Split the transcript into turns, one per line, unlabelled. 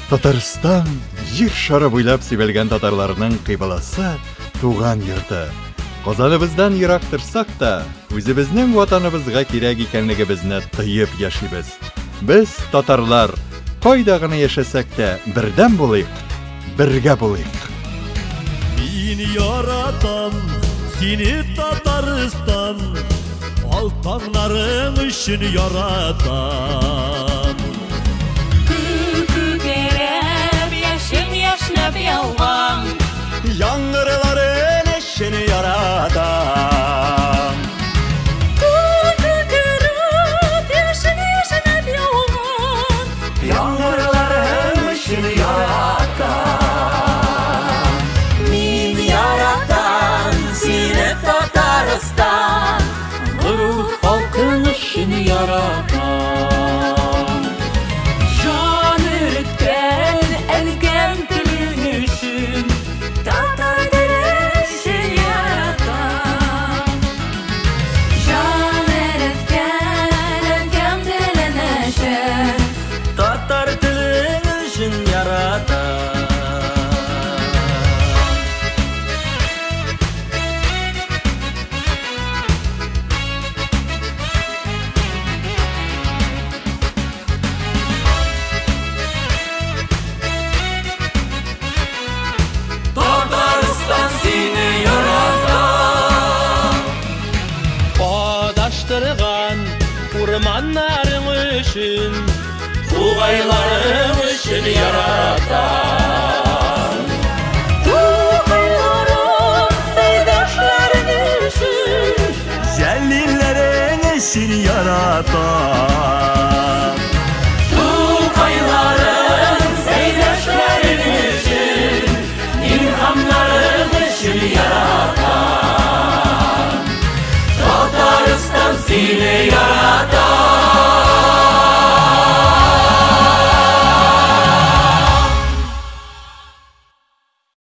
Татарстан җир шары буйлап сибелгән татарларның кыйбласы, туган йорты. Казаныбыздан ерак торсак та, үзебезнең ватаныбызга кирәк икәнлегебезне тоеп яшибез. Без, татарлар, кайда гына яшәсәк тә, бердәм булыйк, бергә булыйк.
Мин яратам сине, Татарстан, ал таңнарың өчен яратам.
Күкрәп, яшен яшьнәп яуган
Яңгырларын өчен яратам.
Күкрәп, яшен яшьнәп яуган
Яңгырларын өчен яратам.
Мин яратам сине, Татарстан, горур халкың өчен яратам. Җан өреткән әнкәм телең өчен, татар теле өчен яратам. Җан өреткән әнкәм телең өчен,
Татар телең өчен яратам. Татарстан, сине яратам.
Адаштырган урманнарың өчен,
Тугайларың өчен яратам.
Тугайларым, сәйдәшләрең өчен,
Җәлилләрең өчен яратам. Тугайларың, сәйдәшләрең өчен, илһамнарың өчен яратам. Татарстан, сине яратам.